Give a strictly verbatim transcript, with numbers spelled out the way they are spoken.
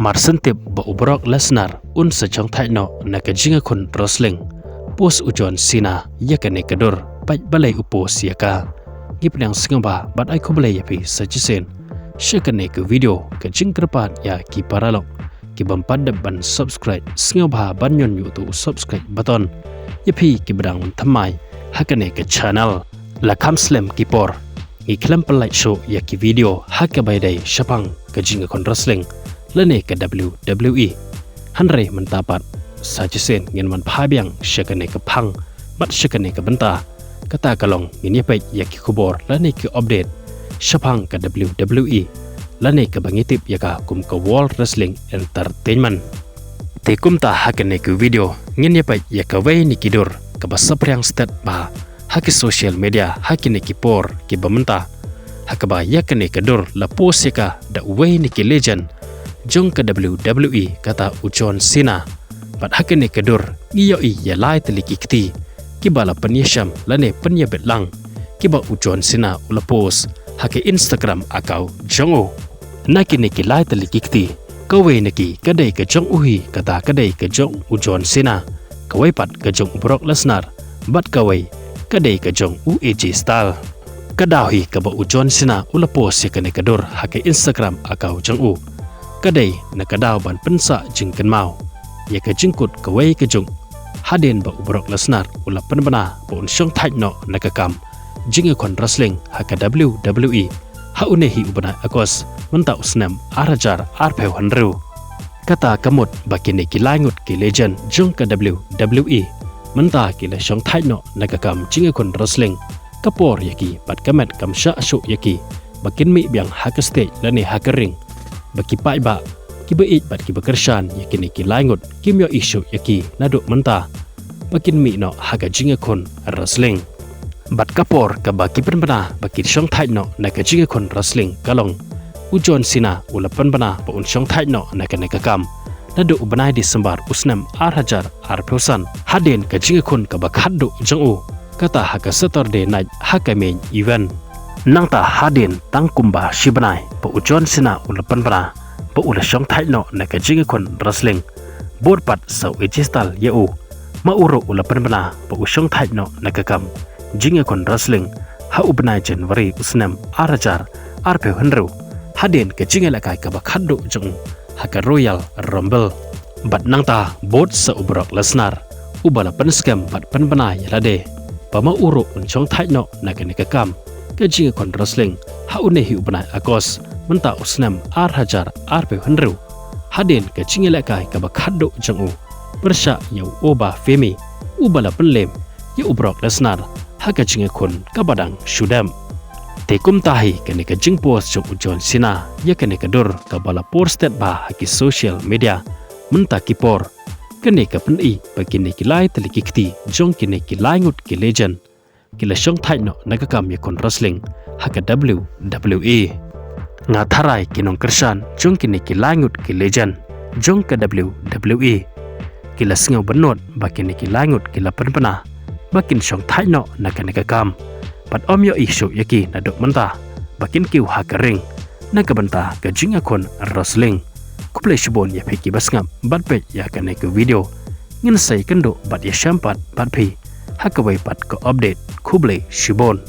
Mar shen tip ba u Brock Lesnar un sa shongthait noh na ka jingïakhun wrestling, post u John Cena ïa kane ka dur, peit balei u post ïa ka. Ngi pdiang sngewbha bad ai khublei ïa phi sa shisien sha kane ka video, ka jingkyrpad ïa ki paralok ki bym pat dep ban subscribe, sngewbha ban ñion ïa uto u subscribe button ïa phi kiba dang wan thymmai ha kane ka channel. La kham slem ki por ngi khlem pynlait shuh ïa ki video ha kaba ïadei shaphang ka jingïakhun wrestling lane ka W W E. Hynrei mynta pat sa shisien ngin wan phai biang sha kane ka phang bad sha kane ka bynta. Kata ka long ngin ïa peit ïa ki khubor lane ki update shaphang ka W W E lane kaba ngi tip ïa ka kum ka World Wrestling Entertainment. Te kumta ha kane ka video ngin ïa peit ïa kawei na ki dur kaba saphriang stet bha ha ki social media ha kine ki por kiba mynta, ha kaba ïa kane ka dur la post ïa ka da uwei na ki legend jong ka W W E, kata u John Cena. Bad ha kane ka dur ngi ïohi ïa lai tylli ki kti kiba la pynïashem lane pynïabit lang, kiba u John Cena u la post ha ka Instagram account jong u. Na kine ki lai tylli ki kti, kawei na ki ka dei ka jong u hi, kata ka dei ka jong u John Cena, kawei pat ka jong u Brock Lesnar, bad kawei ka dei ka jong u A J Styles. Ka daw hi kaba u John Cena u la post ïa kane ka dur ha ka Instagram account jong u, ka dei na ka daw ban pynsah jingkynmaw ïa ka jingkut kawei ka juk hadien ba u Brock Lesnar u la pynbna ba un shongthait noh na ka kam jingïakhun wrestling ha ka W W E ha une hi u bnai August mynta u snem ar hajar arphew hynriew. Kata ka mut ba kine ki lai ngut ki legend jong ka W W E mynta ki la shongthait noh na ka kam jingïakhun wrestling. Ka por ïa ki bad ka met kam shah shuh ïa ki ba kin mih biang ha ka stage lane ha ka ring, ba ki paidbah kiba ïeit bad kiba kyrshan ïa kine ki lai ngut kim ïohi shuh ïa ki naduh mynta ba kin mih noh ha ka jingïakhun wrestling. Bad ka por kaba ki pynbna ba ki shongthait noh na ka jingïakhun wrestling ka long u John Cena u la pynbna ba un shongthait noh na kane ka kam naduh u bnai December u snem ar hajar arphew san, hadien ka jingïakhun kaba khatduh jong u, kata ha ka Saturday night ha ka main event. Nangta hadien tang kumba shi bnai ba u John Cena u la pynbna ba u la shongthait noh na ka jingïakhun wrestling, bud pat sa u A J Styles ïa u, ma u ruh u la pynbna ba u shongthait noh na ka kam jingïakhun wrestling ha u bnai January u snem ar hajar arphew hynriew, hadien ka jingïalehkai kaba khatduh jong u ha ka Royal Rumble. Bad nangta bud sa u Brock Lesnar uba la pynskhem bad pynbna ïa lade ba ma u ruh un shongthait noh na kane ka kam ka jingïakhun wrestling ha une hi u bnai August mynta u snem ar hajar arphew hynriew, hadien ka jingïalehkai kaba khatduh jong u pyrshah ïa u Oba Femi uba la pynlem ïa u Brock Lesnar ha ka jingïakhun kaba dang shu dep. Te kumta hi kane ka jingpost jong u John Cena ïa kane ka dur kaba la por stet bha ha ki social media mynta ki por, kane ka pyni ba kine ki lai tylli ki kti jong kine ki lai ngut ki legend ki la shongthait noh na ka kam ïakhun wrestling ha ka W W E. Nga tharai ki nongkyrshan jong kine ki lai ngut ki legend jong ka W W E ki la sngew bynnud ba kine ki lai ngut ki la pynbna ba kin shongthait noh na kane ka kam, bad ym ïohi shuh ïa ki naduh mynta ba kin kiew ha ka ring na ka bynta ka jingïakhun wrestling. Khublei shibun ïa phi kiba sngap bad peit ïa kane ka video. Ngin sa ïakynduh bad ïashem pat bad phi ha kawei pat ka update. Khublei shibun.